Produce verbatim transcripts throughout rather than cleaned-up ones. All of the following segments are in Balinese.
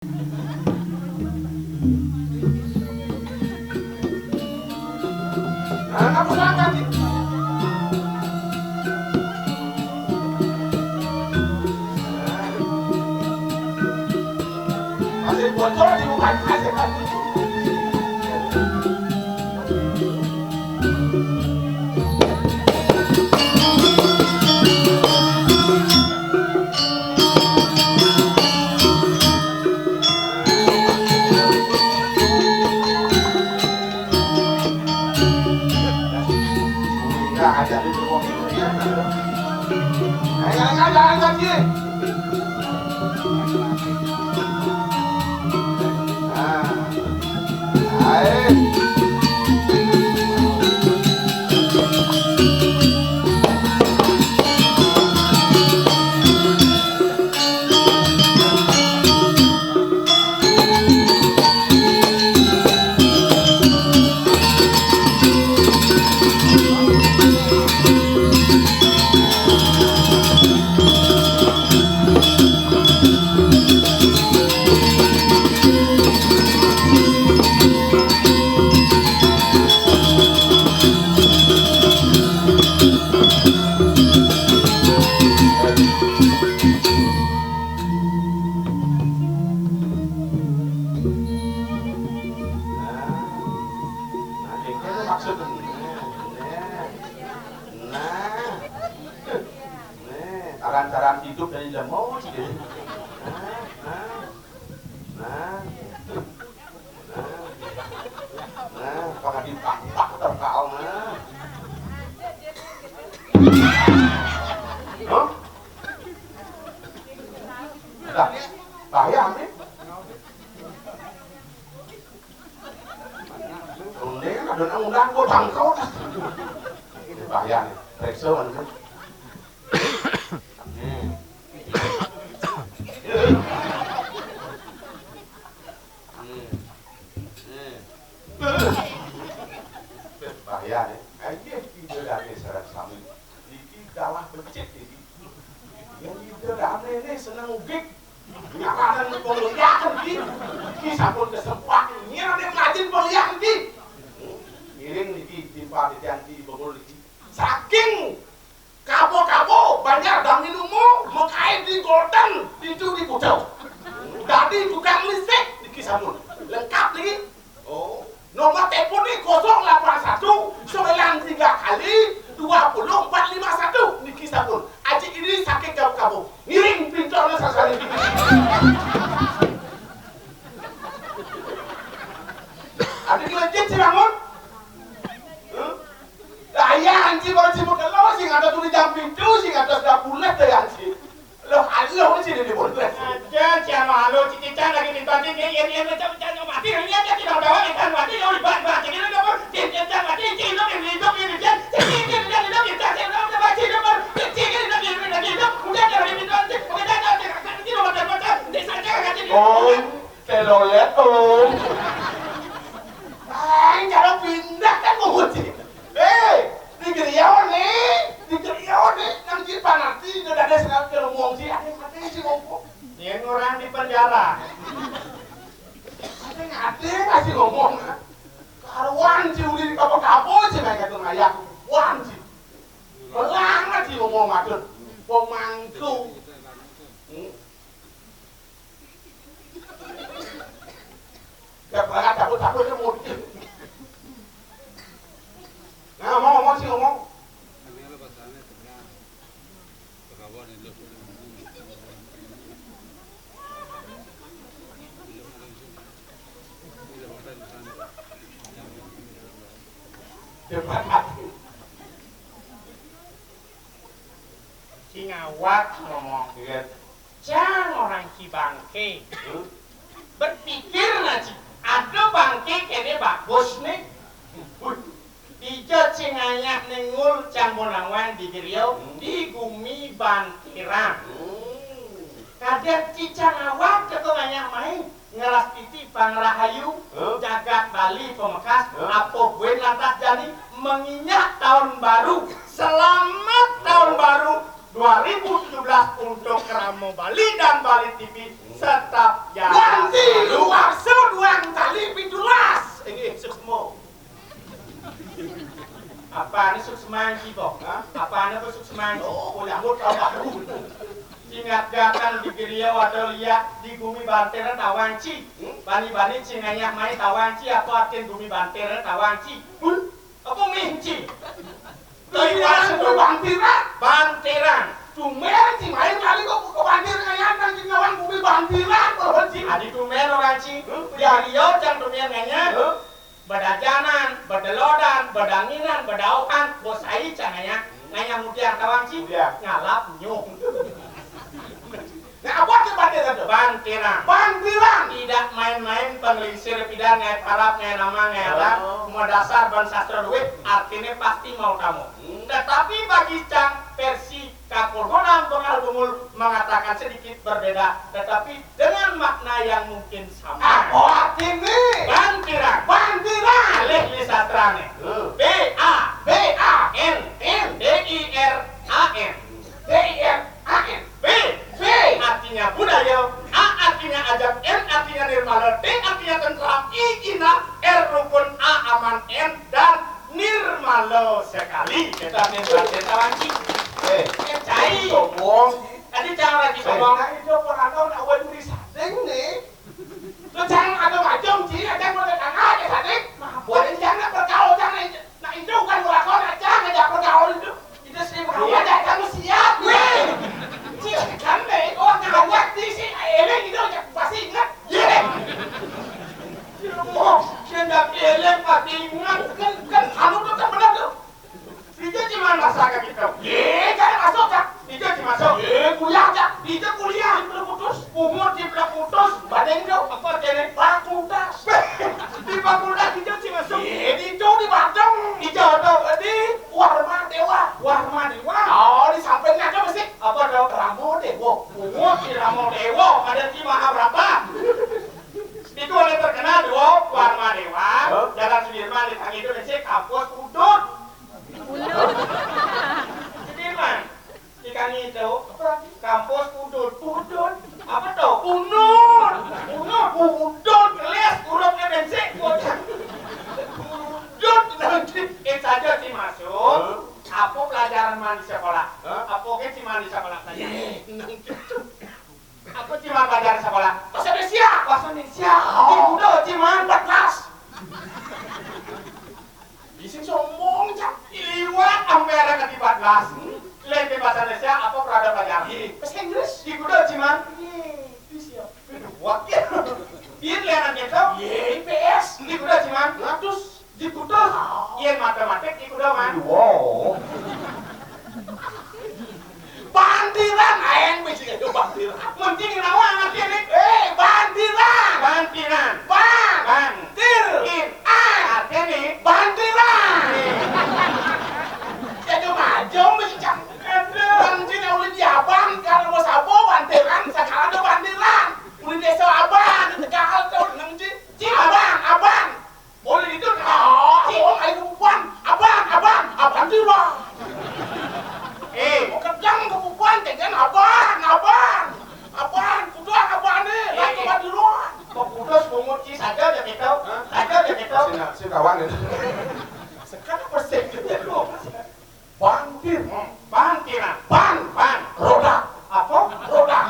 Nah, aku sangka, Ki. Masih bocor di muka saya. Nah, nah, nah, nah, taran-taran hidup dari lemo sih. Nah, nah, nah, nah, nah, apakah dipak-pak terkal, nah. Hah? Dah, bahaya, Amir. Undang, ada undang, gua bangkrut. Ini bahaya nih, periksa anu. Hmm. Hmm. Hmm. Bahaya nih. Ayo, tidak ada syarat sami. Iki kalah becik iki. Yang tidak ada ini seneng ugik. Nyaranan pengliakan ki. Ki sampun kesempatan nyiranin ngajin pengliakan ki. Ngiring niki timpal titiang ki bengul niki. Saking kabo-kabo banjar dang minumu, mengkai di Golden, itu di Kucau. Dadi tukang listrik niki sampun. Lengkap niki. Oh, nomor telepon ni kosong lapan satu sembilan tiga kali dua puluh empat lima satu. Niki sampun. Aji ini sakit kabu-kabu. Ngiring pintornya sasali. Ada di masjid si bangun. Huh? Lah iya, anci baru sibuk kalau sing ada tulis jam pintu, sing ada sudah pulas deh anci. Loh, ayo, sini di Bogor. Aja, si anu, anu, cicican lagi minta cing, cing, cing, cing, cing, cing, mati, lihat ya, tidak ada orang yang mati, ya, udah, bah, bah, cing, ini udah, cing, cing, cing, mati, cing, hidup, ini hidup, ini hidup, cing, cing, cing, cing, hidup, cing, cing, udah, udah, bah, cing, hidup, hidup, ini, ini, ini, hidup, udah, jangan diminta, cing, udah, jangan, jangan, jangan, ini udah, udah, udah, cing, saya, saya, cing, Oh, telolet, oh. Ay, kalau pindah kan mau cing. Eh, di Geriau nih, di Geriau nih, nang di panati, udah ada sekali kalau ngomong sih, ada yang mati sih ngomong. Yang orang di penjara. Ada yang ada yang masih ngomong, ah. Karuan si Uli di kapo-kapo si mereka tuh ngayak. Wan si. Belangat si ngomong macet. Pemangku. Hmm. Ya belangat takut-takut dia mau. Nah, ngomong, ngomong si ngomong. Sing awak ngomong. Iya. Cang orang Cibangke. Hmm? Berpikir naji, ada bangke kene bagus nih. Wih, dija cing ayak nengul cang bonawan di Geriau, di gumi Bantirang. Hmm. Kadang cicang awak teko ngayak main. Ngeras titi pangrahayu, huh? Jagat Bali pemekas, huh? Apo buen lantas jani menginyak tahun baru. Selamat tahun baru dua ribu tujuh belas untuk Keramo Bali dan Bali T V. Tetap jaga. Ganti Semanggi kok. Hah? Apaan apa suk semanggi? Oh, nyambut apa? Cingat gatan di griya atau liya di gumi bantir tawang ci. Hmm? Bani-bani cinganyah mai tawang ci, apa artin gumi bantir tawang ci? Hmm? Apa minci? Tawang ci bantiran. Bantiran. Tumben ci mai kali kok, kok bantir ngayah nang ci ngawang gumi bantiran, kok ci. Adi tumben orang ci. Hmm? Di griya cang tumben ngayah. Hmm? Bedajanan, bedelodan, bedanginan, bedauhan, bos ai cang ngayah. Ngayah mudiang tawang ci. Mudiang. Ngalap nyuh. Nah, apa arti bantiran tu? Bantiran. Bantiran. Tidak main-main panglingsir pidan ngai parab, ngai nama, ngai aran. Oh. Madasar ban sastra duit, artinya pasti mau tamu. Hmm. Tetapi bagi cang versi Kakurgunang Bengal Bungul mengatakan sedikit berbeda, tetapi dengan makna yang mungkin sama. Apa artinya? Bantiran. Bantiran. Alih di sastrane. Hmm. B A. B A. N. N. D I R A N. D I R A N. B. B. Artinya budaya. A artinya ajak. N artinya nirmala. T artinya tentram. I indah. R rukun. A aman. N dan nirmala sekali. Kita nih baca tawang ci. Eh, eh, cai. Sombong. Tadi jangan lagi sombong. Nah, itu perantau nak buat tulis sadeng nih. Lu jangan ada macam ci, ada mau ada aja sadeng. Boleh jangan bergaul, jangan. Nah, itu kan berlakuan aja, ngajak bergaul itu. Itu sih mau aja kamu siap. Weh. Ci, kan deh, oh, ngajak di si Eleng itu aja pasti ingat. Iya. Oh, ngajak Eleng pasti ingat. Kan, kan, anu tuh kan benar tuh. Dija ci man masak ka kita. Ye, jangan masuk, Cak. Dija ci masuk. Ye, kuliah, Cak. Dija kuliah. Di putus. Umur di putus. Badan itu. Apa artinya? Fakultas. Di fakultas dija ci masuk. Ye, di itu di Badung. Di Jodoh. Di Warma Dewa. Warma Dewa. Oh, di sampingnya ada masjid. Apa tuh? Ramo Dewa. Umur di Ramo Dewa. Ada di Mahabrata. Itu oleh terkenal dua Warma Dewa. Hah? Jalan Sudirman di tangga itu masjid kampus Udut. Sudirman. Ikan itu, kampus Udut. Udut. Apa tuh? Unut. Unut. Udut. Kelas hurufnya bensik. Udut. Nanti, eh, saja sih masuk. Hah? Apa pelajaran man di sekolah? Hah? Apa ke sih man di sekolah saja? Ye, nang gitu. Apa ci man belajar sekolah? Bahasa Indonesia. Bahasa Indonesia. Oh. Di kuda ci man empat belas. Bisa sombong, Cak. Liwat sampai ada ke empat belas. Lain di bahasa Indonesia, apa perada belajar? Iya. Bahasa Inggris. Di kuda ci man. Iya, bisa. Wah, iya. Iya, lihat gitu. Iya, I P S. Di kuda ci man. Ratus. Di kuda. Iya, matematik, di kuda man. Wow. Bantiran, aing bisi itu bantiran. Mending lawan nanti nih. Eh, bantiran. Bantiran. Ban. Ban. Tir. In. An. Artinya nih. Bantiran. Jadi maju bisi cang. Aduh. Bantiran ulin di abang, kalau mau sabo bantiran, sekarang tuh bantiran. Ulin desa abang, tegal tuh nang ci. Ci abang, abang. Boleh itu, ah, oh, ayo bubuhan, abang, abang, abang di luar. Eh, mau kerjang ke bubuhan, jangan abang, abang, abang, kudu abang nih, eh, lagi eh. Di luar. Kok kudu sepungut ci saja aja gitu, hah? Saja aja gitu. Sini, sini kawan ini. Sekarang persen gitu. Bantir. Hmm. Bantir, ah. Ban. Ban. Roda. Apa? Roda.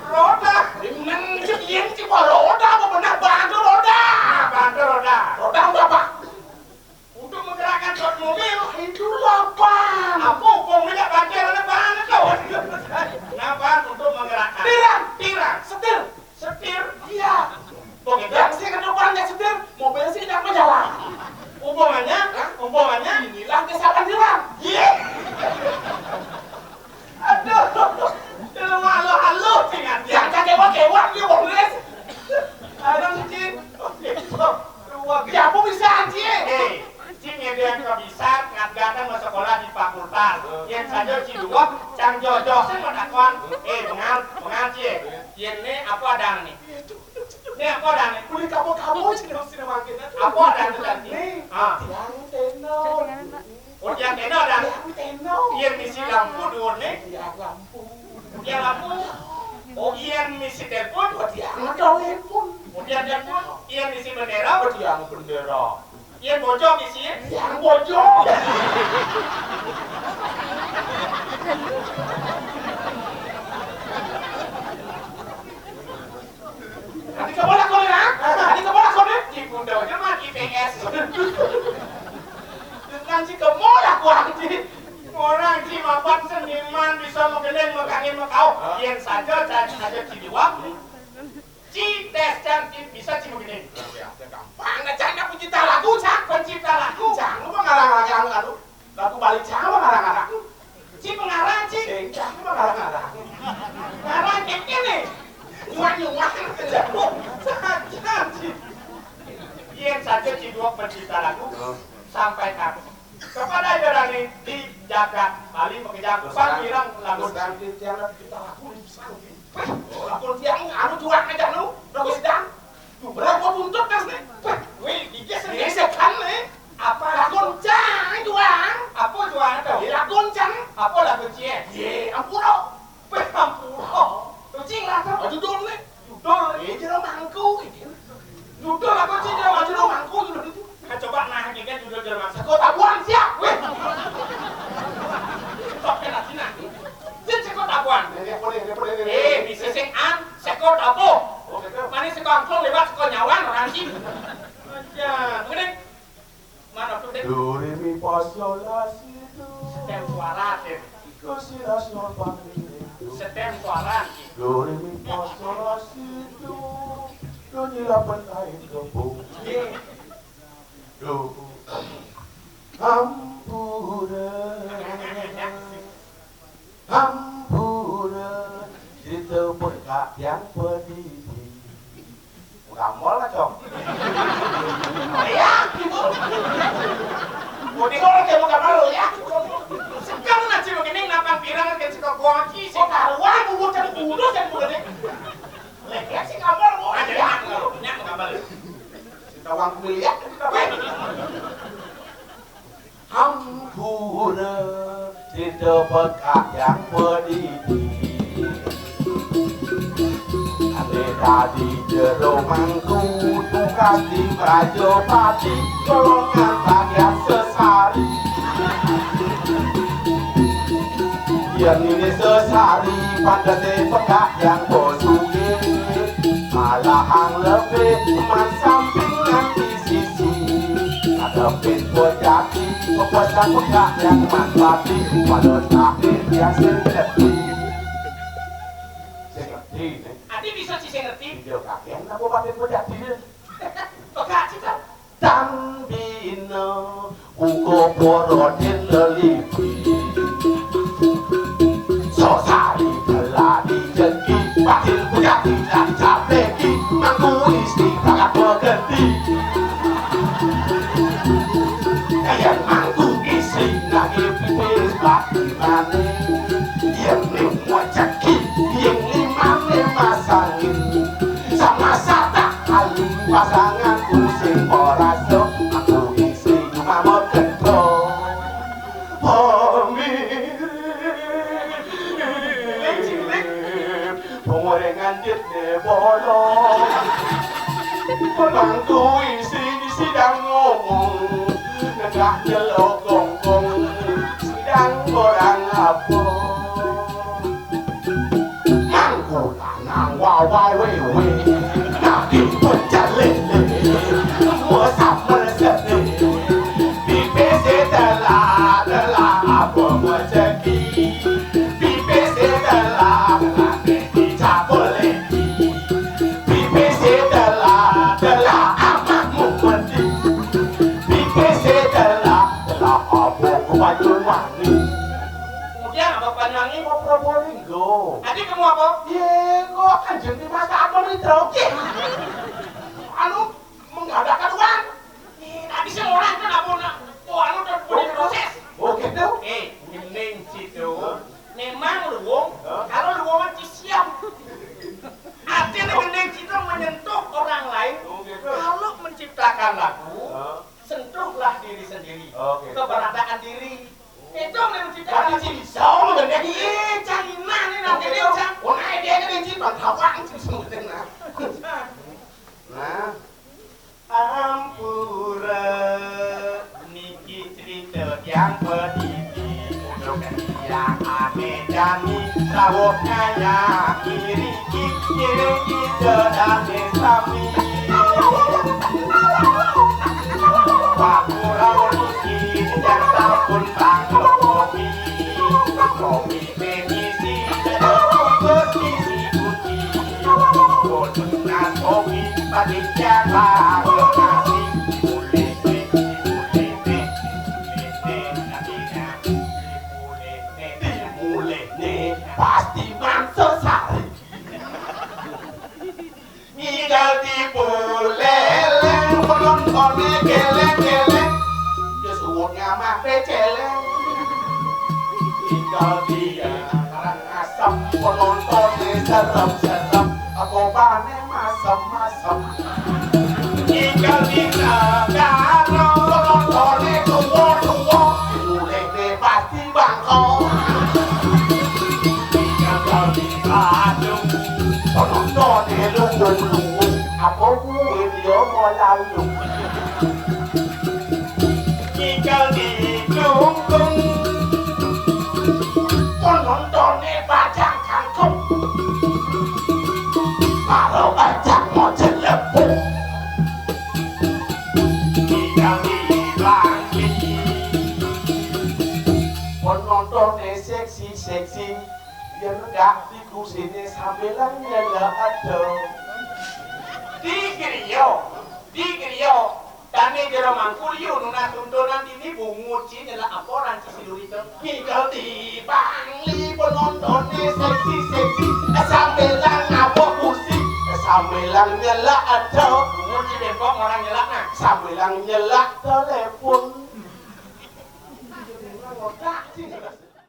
Roda. Nang yen ci roda apa benar ban tu roda? Nah, ban tu roda. Roda untuk apa? Untuk menggerakkan truk mobil. Itulah ban. Apa hukumnya bantir ada ban tu? Nah, ban untuk menggerakkan. Tiran. Tiran. Setir. Setir? Iya. Oke, yang sih ke depan nggak setir, mobil sih nggak menjalan. Hubungannya? Hah? Hubungannya? Inilah kesalahan Iwan. Iya. Aduh. Lu malu-malu dengan dia. Yang kagak kewak dia boleh. Aduh, Cin. Oke. Lu ya, aku bisa, Cin. Eh. Cing ngedéang ka bisa ngadgatan masekolah di fakultas. Yén saja ci duweg, cang jojo sing matakon. Eh, bengal, bengal ci. Yén né apa adang né? Né apa adang né? Kulit kamu-kamu, cing dong sini mangkin. Apa adang itu tadi? Né, ah. Tiang téno. Oh, tiang téno adang. Tiang téno. Yén misi lampu duwur né? Tiang lampu. Tiang lampu. Oh, yén misi telepon? Oh, tiang telepon. Oh, tiang telepon. Yén misi bendera? Oh, tiang bendera. Yén bojog isi, yén bojog. Adi kabola kone, ha? Adi kabola kone? Ci Bunda aja mah I P S. Terus nanti kabola kuang, ci. Orang ci mapan seniman bisa magending, makangin, makau. Yén saja, saja, saja ci diwak. Ci tes can ci bisa ci magending. Gampang, nah, can aku cinta lagu, can. Pencipta lagu. Can, lu mah ngarang-ngarang lagu. Lagu Bali can, lu ngarang-ngarang. Ci pengarang, ci. Sing, can, lu mah ngarang-ngarang. Ngarang kayak gini. Nyuak-nyuak. Saja, ci. Yén saja ci dua pencipta lagu. Sampai kapan? Kepada ajaran di jagat Bali, makejang pang pirang lagu. Terus nanti tiang dapat kita lagu di sana, gitu. Wéh, lagu tiang anu juak aja nu, lagu sedang. Tuh, berapa gua tuntut, Mas, nih? Wéh, wéh, dia sendiri sekan nih. Apa lagu cang juang? Apa juang tuh? Lagu cang. Apa lagu cie? Ye, ampura. Wéh, ampura. Tuh, cing lah tuh. Aduh, dong nih. Judul, eh, jero mangku, iki. Judul apa sih, jero mangku, jero mangku, judul itu? Nah, coba nah, ini kan judul jero mangku. Sekota buan siap, wéh. Coba kena Cina. Jin sekota buan. Ini apa nih, ini apa nih, ini? Eh, bisa sing an, sekot apa? Oh, gitu. Mana sekot angklung lewat sekot nyawan orang sih. Aja, mending Mana tuh, Dek? Do, re, mi, fa, sol, la, si, do. Setem suara, Dek. Do, si, la, sol, fa, mi, re, do. Setem suara, Dek. Do, re, mi, fa, sol, la, si, do. Do, nyi, la, pen, ta, in, do, bo. Iya. Do. Ampura. Ampura, crita pekak tiang pedidi. Gambar lah, Cong. Ya, gitu. Budi kalau kamu gambar lo, ya. Sekarang nanti begini, nampang pirang kan si kok gua ngaji, si karuan, bubur, jadi kudus, jadi begini. Lek, lek, si gambar, oh, ada ya. Yang gambar, yang gambar. Si tawang kuliah, kita main. Ampura, sida pekak yang pedidi. Ane dadi jero mangku, tugas di Prajapati, golongan bagian sesari. Yen ini sesari, pandete pekak yang bosugih. Malahang lebih, man samping nganti sisi. Ngadepin bocah Pepuasan pekak yang mantati, walau terakhir dia sing ngerti. Sing ngerti, nih. Ati bisa sih sing ngerti. Iya, kakek, apa batin bocah dia? Pekak sih, kan? Tan bina, uga porodin lelipi. Sosari belani jengki, batin bocah tidak capeki, mangku istri bakat begenti. Yen mangku isi lagi pipis batimane, yen ning wajaki, yen limane masangin. Sama satak alu pasangan sing ora sok, mangku isi cuma mau gendong. Pamit. Pengoreng nganjit ne bolong. Pemangku isi sidang ngomong. Negak nyelok gongkong. Sidang orang apa? Mangku lanang wawawewe. Nagi pecah lele. Mosap meresep ne. Pipis telah, telah apa rezeki. Pipis telah, telah ne dicapul lagi. Pipis telah, telah amat mumedi. Pipis telah, telah apa kuwajun wani. Kemudian apa panjangi? Mau Probolinggo. Adi kamu apa? Ye, kok Kanjeng Dimas tak apa nih, Tro? Anu, mengadakan uang. Ih, nah, bisa orang kan apa nak? Oh, anu udah punya proses. Oh, gitu? Eh, gending situ. Memang luwung, kalau luwungan ci siap. Artinya gending situ menyentuh orang lain. Oh, gitu. Kalau menciptakan lagu, sentuhlah diri sendiri. Oke. Keberadaan diri. Itu yang menciptakan. Berarti ci bisa mengendek. Iya, Cang, ini nanti. Oke, dia, Cang. Oh, nah, dia kan yang cipta, hawang, ci sebutin, nah. Awak ngayah ngiringi, ngiringi sedane sami. Pakurau niki yang sampun bangga kopi. Kopi penisi, bungkus isi kunci. Boten kopi, patik jaga nasi. Mulih, mulih, mulih, mulih, mulih, mulih, mulih, mulih, pasti mangsa sari. Ngigal tipu leleng, penontone geleng-geleng. Ya suwun nyamah peceleng. Ngigal dia karang asem, penontone serem-serem. Apa bane masem-masem. Ngigal dina karo, penontone tuwa-tuwa. Mulihne pasti bangko. Ngigal di Badung, penontone lungguh-lungguh. Apa kuwi ya molalu. Ngigal di Klungkung, penontone bajang kangkung. Karo bajang mau jelepung. Ngigal di Bangli, penontone seksi-seksi. Yen gak dikusine sambilan nyelak ado. Di griya, di griya. Dane jero mangkulyu nunas tuntunan dini bungut ci nyelak apa ranci silurita. Ngigal di Bangli penontone seksi-seksi. Sambilan ngapa kursi. Sambilan nyelak ado. Bungut ci bengkok orang nyelak nah. Sambilan nyelak telepon. Ngotak ci.